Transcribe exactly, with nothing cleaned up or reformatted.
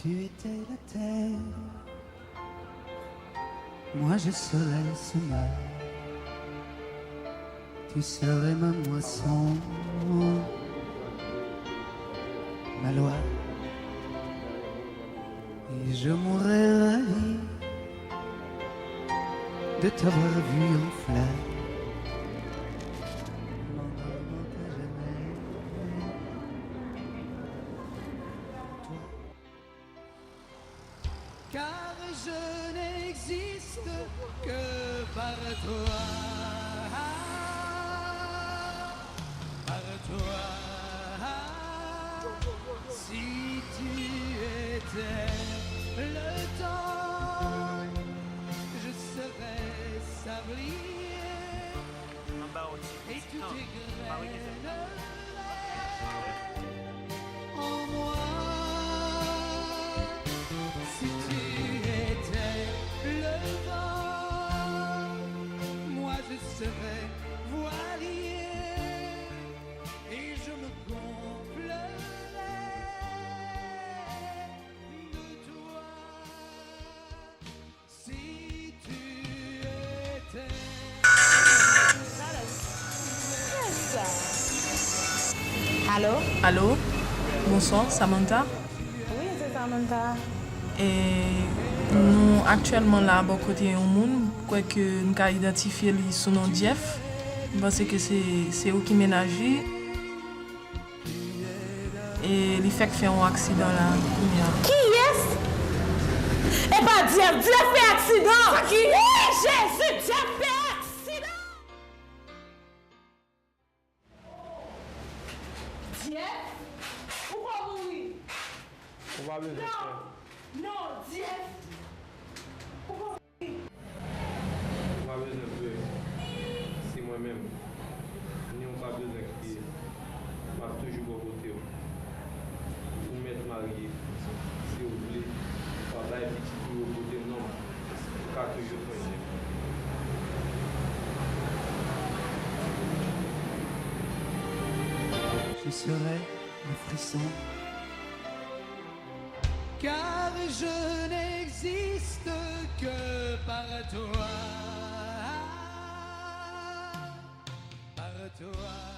Tu étais la terre, moi je serai le semeur, tu serais ma moisson, ma loi, et je mourrai ravi de t'avoir vu en fleurs. M'en remonte jamais. Car je n'existe que par toi, par toi. Si tu étais le temps, je serais sablier et toutes tes graines en moi. Si tu étais le vent, moi je serais voilier et je me gonflerais de toi. Si tu étais... Allô? Allô? Bonsoir, Samantha. Wi, se Samantha. E nou aktyèlman la bò kote yon moun, m kwè ke m ka idantifye li sou non Jeff. M panse ke se, se ou ki mennaj li. E li fèk fè yon aksidan la kounye a. Kiyès? E pa Jeff, Jeff fè aksidan! Wi, Jezi, Jeff fè aksidan! Jeff, ou poko mouri. Ou pa bezwen pè. Non, Jeff. Ou pa... Ou pa bezwen pè. Se mwen menm. Ni ou pa bezwen kriye. M ap toujou bò kote w. Ou mèt marye. Si w vle, w a bay pitit ou yo kote m non. Ou ka toujou sonje m. Je serai le frisson. Car je n'existe que par toi, par toi.